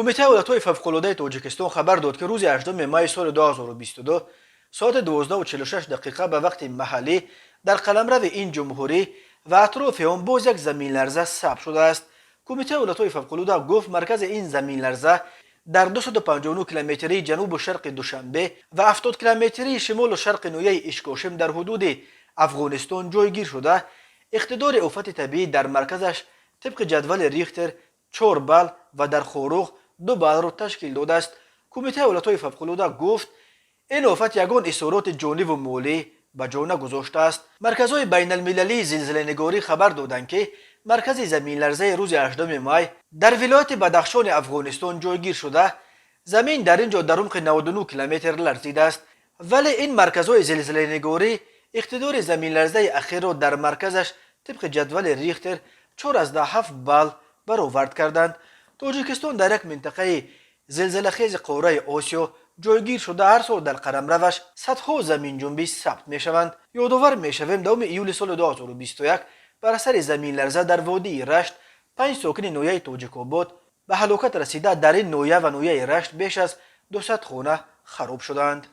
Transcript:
Кумитаи ҳолатҳои фавқулодаи Тоҷикистон хабар дод, ки рӯзи 8 майи соли 2022 соати 12:46 дақиқа ба вақти маҳаллӣ дар қаламрави ин ҷумҳурӣ ва атрофи он боз як заминларза сабт шудааст. Кумитаи ҳолатҳои фавқулода гуфт, маркази ин заминларза дар 259 километрии ҷанубу шарқи Душанбе ва 70 километрии шимолу шарқи ноҳияи Ишкошим дар ҳудуди Афғонистон ҷойгир шуда, иқтидори офати табиӣ дар марказаш тибқи ҷадвали Рихтер 4 балл ва дар Хоруғ 2 баллро ташкил додааст. Кумитаи ҳолатҳои фавқулода гуфт, ин офат ягон исороти ҷониву молӣ ба ҷо нагузоштааст. Марказҳои байналмилалии зилзиланигорӣ хабар доданд, ки маркази заминларзаи рӯзи 8 май дар вилояти Бадахшони Афғонистон ҷойгир шуда, замин дар ин ҷо дар умқи 99 километр ларзидааст. Вале ин марказҳои зилзиланигорӣ иқтидори заминларзаи ахирро дар марказаш тибқи ҷадвали Рихтер 4,7 балл баровард карданд. Тоҷикистон дар як минтақаи зилзилахези қораи Осиё ҷойгир шуда, ҳар сол дар қаламраваш садҳо заминҷунбӣ сабт мешаванд. Ёдовар мешавем, 10 июли соли 2021 бар асари заминларза дар водии Рашт панҷ сокини ноҳияи Тоҷикобод ба ҳалокат расида, дар ин ноҳия ва ноҳияи Рашт беш аз 200 хона хароб шуданд.